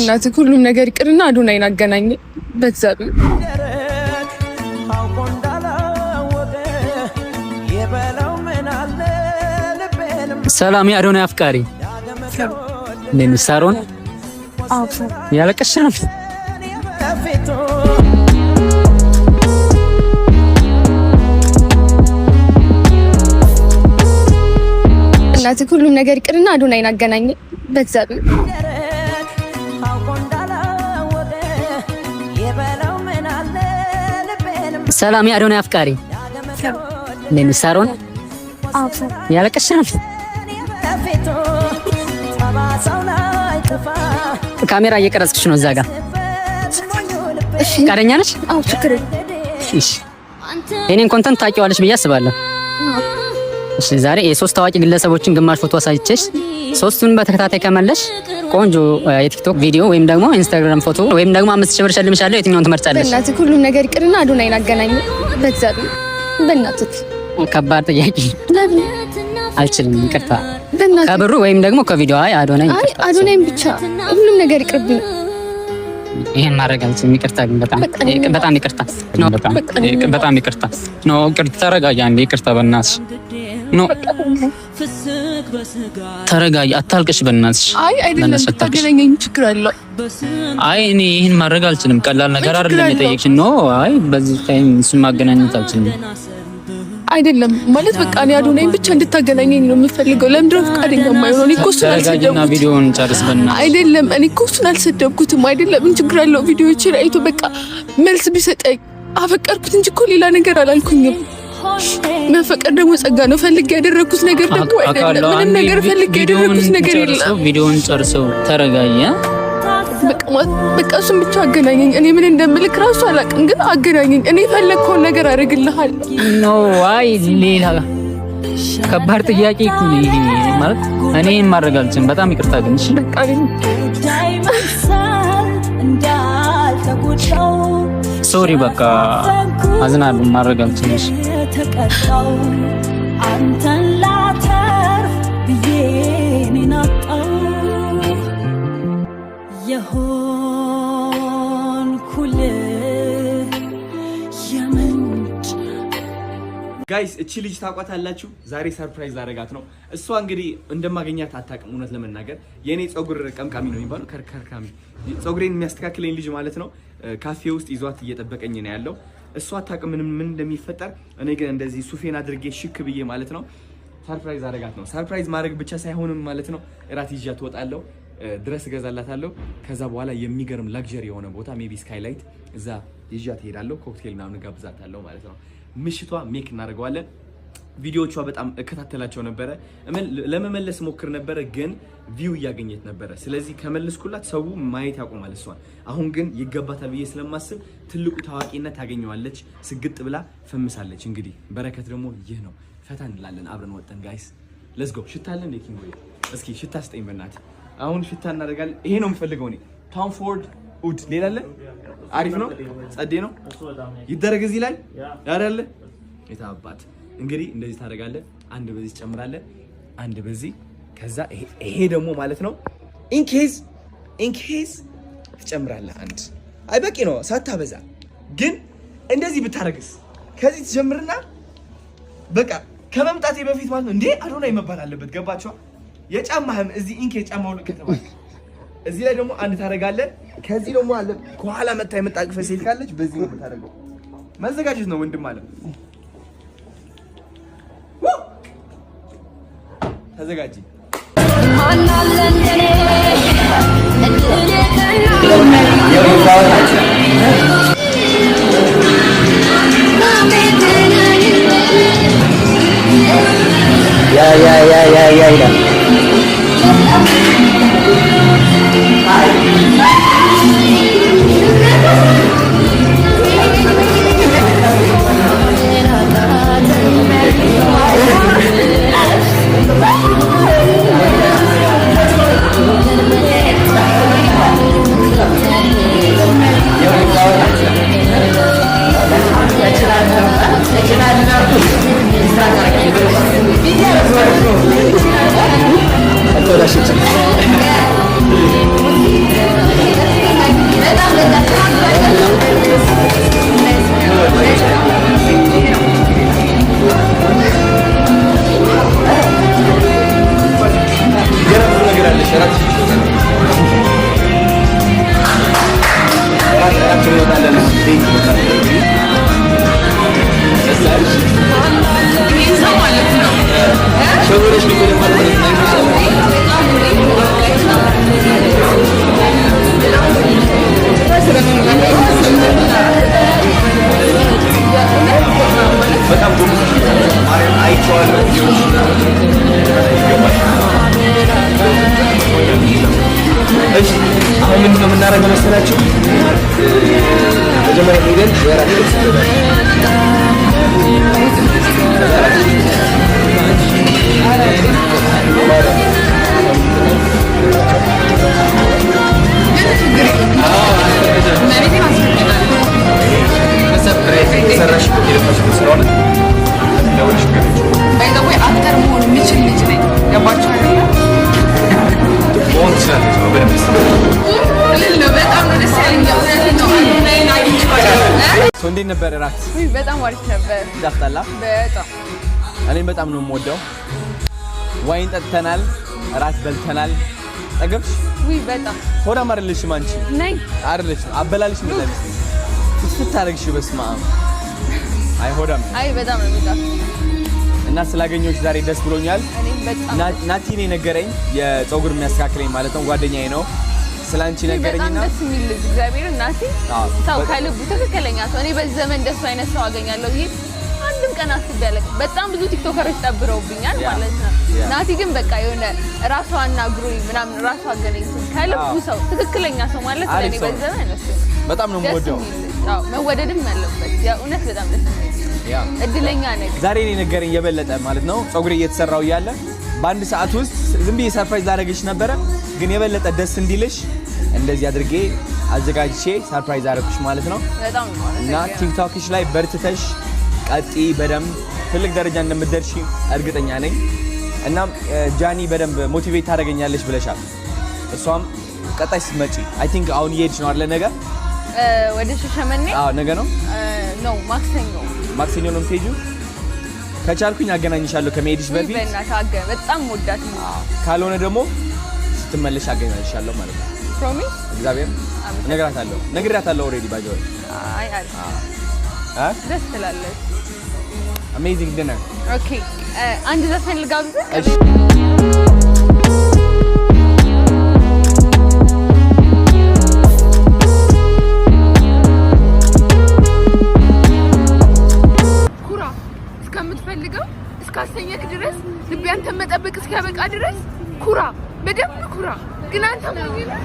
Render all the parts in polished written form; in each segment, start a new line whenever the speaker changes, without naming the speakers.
በእናትህ ሁሉም ነገር ይቅርና አዶናይን አገናኝ። በእግዚአብሔር
ሰላም የአዶናይ አፍቃሪ እንዴት ነሽ? ሳሮን ያለቀስሽ ነው?
በእናትህ ሁሉም ነገር ይቅርና አዶናይን አገናኝ። በእግዚአብሔር
ሰላም የአዶናይ አፍቃሪ እንዴት ነሽ? ሳሮን ያለቀስሽ ነው? ካሜራ እየቀረጽኩሽ ነው እዛ ጋር። ፈቃደኛ ነሽ?
አዎ፣ ችግር
እሺ። የኔን content ታውቂዋለሽ ብዬ አስባለሁ። እሺ፣ ዛሬ የሶስት ታዋቂ ግለሰቦችን ግማሽ ፎቶ አሳይቼሽ ሶስቱን በተከታታይ ከመለሽ ቆንጆ የቲክቶክ ቪዲዮ ወይም ደግሞ ኢንስታግራም ፎቶ ወይም ደግሞ 5,000 ብር እሸልምሻለሁ። የትኛውን ትመርጫለሽ?
በእናትህ ሁሉም ነገር ይቅርና አዶናይን አገናኝ። በእግዚአብሔር በእናትህ።
ከባድ ጥያቄ።
ለምን?
አልችልም፣ ይቅርታ።
በእናትህ።
ከብሩ ወይም ደግሞ ከቪዲዮ። አይ አዶናይ፣
አይ
ይቅርታ።
አዶናይን ብቻ፣ ሁሉም ነገር ይቅርብኝ።
ይሄን ማድረግ አልችልም። ይቅርታ ግን በጣም በጣም ይቅርታ። No፣ በጣም ይቅርታ። No፣ ይቅርታ። ተረጋጊ አንዴ። ይቅርታ በእናትሽ። No፣ ተረጋጊ፣ አታልቅሽ በእናትሽ።
አይ አይደለም፣ ብታገናኘኝ ችግር አለው?
አይ እኔ ይሄን ማድረግ አልችልም። ቀላል ነገር አይደለም የጠየቅሽኝ። No፣ አይ በዚህ time እሱን ማገናኘት አልችልም።
አይደለም ማለት በቃ እኔ አዶናይን ብቻ እንድታገናኘኝ ነው የምፈልገው። ለምንድን ነው ፈቃደኛ የማይሆነው? እኔ እኮ እሱን
ተረጋጊና
አልሰደብኩትም።
ቪዲዮውን ጨርስ በእናትሽ።
አይደለም፣ እኔ እኮ እሱን አልሰደብኩትም። አይደለም፣ ምን ችግር አለው? ቪዲዮዎችን አይቶ በቃ መልስ ቢሰጠኝ። አፈቀርኩት እንጂ እኮ ሌላ ነገር አላልኩኝም። መፈቀር ደግሞ ጸጋ ነው። ፈልጌ ያደረግኩት ነገር ደግሞ አይደለም። ምንም ነገር ፈልጌ ያደረግኩት ነገር የለም።
ቪዲዮውን ጨርሰው፣ ተረጋጊ።
በቃ እሱን ብቻ አገናኘኝ። እኔ ምን እንደምልክ ራሱ አላውቅም፣ ግን አገናኘኝ። እኔ የፈለግከውን ነገር አደርግልሃለሁ።
No፣ አይ ሌላ ከባድ ጥያቄ እኮ ነው ይሄ። ማለት እኔ ይሄን ማድረግ አልችልም። በጣም ይቅርታ ግን እሺ።
በቃ
Sorry፣ በቃ አዝናለሁ። ማድረግ አልችልም። እሺ።
አንተን ላተርፍ ብዬ እኔን አጣው የሆንኩልህ የምንጭ።
Guys፣ እቺ ልጅ ታውቋታላችሁ። ዛሬ surprise ላደርጋት ነው። እሷ እንግዲህ እንደማገኛት አታውቅም። እውነት ለመናገር የእኔ ፀጉር ቀምቃሚ ነው የሚባለው፣ ከርከርካሚ ፀጉሬን የሚያስተካክለኝ ልጅ ማለት ነው። ካፌ ውስጥ ይዟት እየጠበቀኝ ነው ያለው። እሷ አታውቅም ምን ምን እንደሚፈጠር። እኔ ግን እንደዚህ ሱፌን አድርጌ ሽክ ብዬ ማለት ነው surprise ላደርጋት ነው። Surprise ማድረግ ብቻ ሳይሆንም ማለት ነው እራት ይዣት እወጣለሁ፣ dress እገዛላታለሁ። ከዛ በኋላ የሚገርም luxury የሆነ ቦታ maybe ስካይላይት እዛ ይዣት እሄዳለሁ። ኮክቴል ምናምን እጋብዛታለሁ ማለት ነው። ምሽቷ make እናደርገዋለን። ቪዲዮቿ በጣም እከታተላቸው ነበረ። ለመመለስ ሞክር ነበረ፣ ግን view እያገኘች ነበረ። ስለዚህ ከመለስኩላት ሰው ማየት ያቆማል እሷን። አሁን ግን ይገባታል ብዬ ስለማስብ ትልቁ ታዋቂነት ታገኘዋለች። ስግጥ ብላ ፈምሳለች። እንግዲህ በረከት ደግሞ ይህ ነው። ፈታ እንላለን አብረን ወጠን። Guys, let's go። ሽታ አለ እንዴ ኪንጎ? እስኪ ሽታ ስጠኝ በእናትህ። አሁን ሽታ እናደርጋለን። ይሄ ነው የምፈልገው እኔ፣ Tom Ford Oud። ሌላ አለ? አሪፍ ነው፣ ጸዴ ነው። ይደረግ እዚህ ላይ ያዳለ የታባት። እንግዲህ እንደዚህ ታደርጋለህ። አንድ በዚህ ትጨምራለህ፣ አንድ በዚህ፣ ከዛ ይሄ ደግሞ ማለት ነው in case ትጨምራለህ አንድ። አይ በቂ ነው ሳታበዛ። ግን እንደዚህ ብታደርግስ? ከዚህ ትጀምርና በቃ ከመምጣቴ በፊት ማለት ነው እንዴ አዶናይ መባል አለበት። ገባችኋ? የጫማህም እዚህ in case ጫማውን ከተባለ እዚህ ላይ ደግሞ አንድ ታደርጋለህ። ከዚህ ደግሞ አለ ከኋላ መታ የምታቅፈ ሴት ካለች በዚህ ነው የምታደርገው። መዘጋጀት ነው ወንድም አለ። ተዘጋጂ።
Yeah yeah yeah yeah yeah ይላል። ምንድን ነው የምናደርገው መሰላችሁ? መጀመሪያ ሄደን የራት ቁርስ እንበላለን። የሰራሽበት የለፋሽበት ስለሆነ ደውለሽ ንገሪያቸው።
By the way actor መሆን የምችል ልጅ ነኝ። ገባችሁ አይደለ?
መሆን ትችላለች ነው በደንብ።
እልል ነው። በጣም ነው ደስ ያለኝ። እውነቴን ነው። አዶናይን አግኝቼዋለሁ።
So እንዴት ነበር እራት?
ውይ በጣም አሪፍ ነበር።
ይጣፍጣላ?
በጣም።
እኔም በጣም ነው የምወደው። Wine ጠጥተናል፣ እራት በልተናል። ጠገብሽ?
ውይ በጣም።
ሆዳም አይደለሽም አንቺ።
ነኝ።
አይደለሽም። አበላልሽ እንደዛ አይመስለኝም። ፍትፍት አደረግሽ። በስመ አብ። አይ ሆዳም ነሽ።
አይ በጣም ነው የሚጣፍጥ።
እና ስላገኘሁሽ ዛሬ ደስ ብሎኛል።
እኔም በጣም።
ናቲ ነው የነገረኝ፣ የፀጉር የሚያስተካክለኝ ማለት ነው፣ ጓደኛዬ ነው። ስላንቺ
በጣም
ነገረኝና
ደስ የሚል ልጅ፣ እግዚአብሔር እናቴ ሰው ከልቡ ትክክለኛ ሰው። እኔ በዚህ ዘመን እንደሱ አይነት ሰው አገኛለሁ ብዬ አንድም ቀን አስቤ አላውቅም። በጣም ብዙ ቲክቶከሮች ጠብረውብኛል ማለት ነው። ናቲ ግን በቃ የሆነ ራሷ አናግሮኝ ምናምን ራሷ አገናኝቶኝ ከልቡ ሰው፣ ትክክለኛ ሰው ማለት
አሪፍ
ለእኔ
ሰው
በዚህ
ነው።
ዘመን እሱ ነው።
በጣም ነው
ደስ
የምወደው።
የሚል ልጅ። አዎ መወደድም አለበት። የእውነት በጣም ደስ የሚል እድለኛ ነኝ።
ዛሬ ነው የነገረኝ የበለጠ ማለት ነው። ፀጉሬ እየተሰራው እያለ በአንድ ሰዓት ውስጥ ዝም ብዬ surprise ላደርግሽ ነበረ፣ ግን የበለጠ ደስ እንዲልሽ እንደዚህ አድርጌ አዘጋጅቼ surprise አደረግኩሽ ማለት ነው።
በጣም ነው
እና ቲክቶክሽ ላይ በርትተሽ ቀጥይ፣ በደንብ ትልቅ ደረጃ እንደምትደርሺ እርግጠኛ ነኝ። እናም ጃኒ በደንብ motivate ታደርገኛለች ብለሻል። እሷም ቀጣይ ስትመጪ I think አሁን እየሄድሽ ነው አይደለ? ነገ?
ወደ ሻሸመኔ።
አዎ ነገ ነው።
ነው ማክሰኞ።
ማክሰኞ ነው የምትሄጂው። ከቻልኩኝ አገናኝሻለሁ ከመሄድሽ በፊት።
በእናትህ በጣም ወዳት።
ካልሆነ ደግሞ ስትመለሽ አገናኝሻለሁ ማለት ነው።
Promise?
እግዚአብሔር እነግራታለሁ፣ ነግሬያታለሁ already by the way።
አይ አሪፍ። ደስ ትላለች።
Amazing dinner።
Okay አንድ ዘፈን ልጋብዝህ?
እሺ።
ኩራ እስከምትፈልገው እስካሰኘክ ድረስ፣ ልቤ አንተን መጠበቅ እስኪያበቃ ድረስ ኩራ፣ በደንብ ኩራ። ግን አንተ ሞኝ ነህ።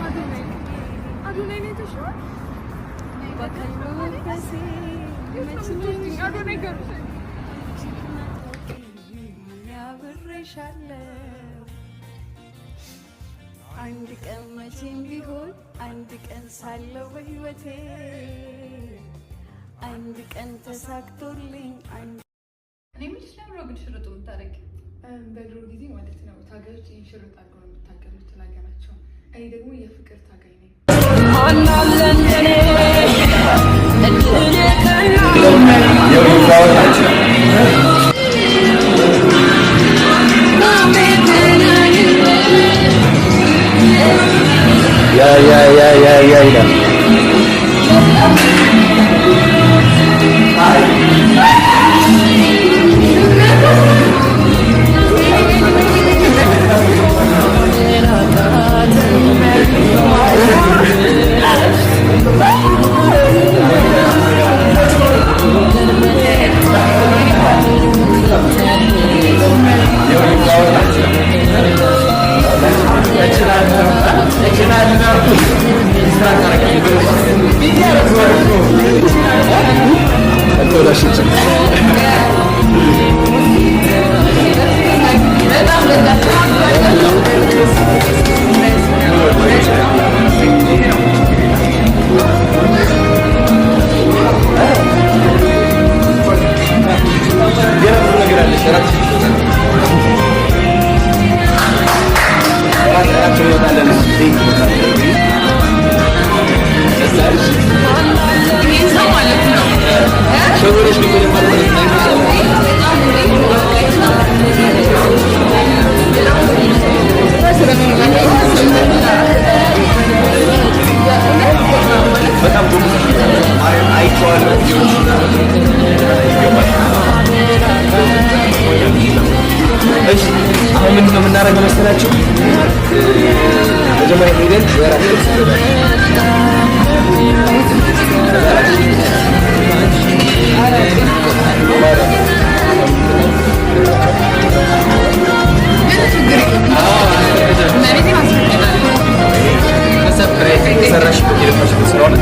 አዶናይ አዶናይ ነው የተሻለው። የት ነው የምትወስጂኝ? አዶናይ ጋር ውሰጂኝ።
አብሬሻለሁ አንድ ቀን መቼም ቢሆን፣ አንድ ቀን ሳለው በሕይወቴ፣ አንድ ቀን ተሳክቶልኝ አንድ
እኔ የምልሽ ለምንድን ነው ግን ሽርጡ የምታደርጊው?
በድሮ ጊዜ ማለት ነው ታጋዮች ይህን ሽርጥ አድርገው ነው የሚታገሉት ለሀገራቸው። እኔ ደግሞ የፍቅር ታጋይ ነኝ።
ያ ያ ያ ያ ያ ይላል። በጣም ጎበዝ፣ ማርያም አይቼዋለሁ። ይገባል። እሺ አሁን ምንድን ነው የምናደርገው መሰላችሁ? መጀመሪያ ሄደን የራት ቁርስ እንበላለን።
የሰራሽበት የለፋሽበት ስለሆነ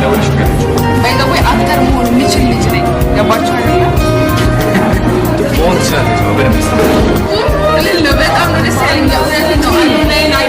ለወልሽ ገለች።
By the way actor መሆን የሚችል ልጅ ነኝ። ገባችሁ አይደለ?
መሆን ትችላለች በደንብ።
እልል ነው። በጣም ነው ደስ ያለኝ። እውነቴን ነው።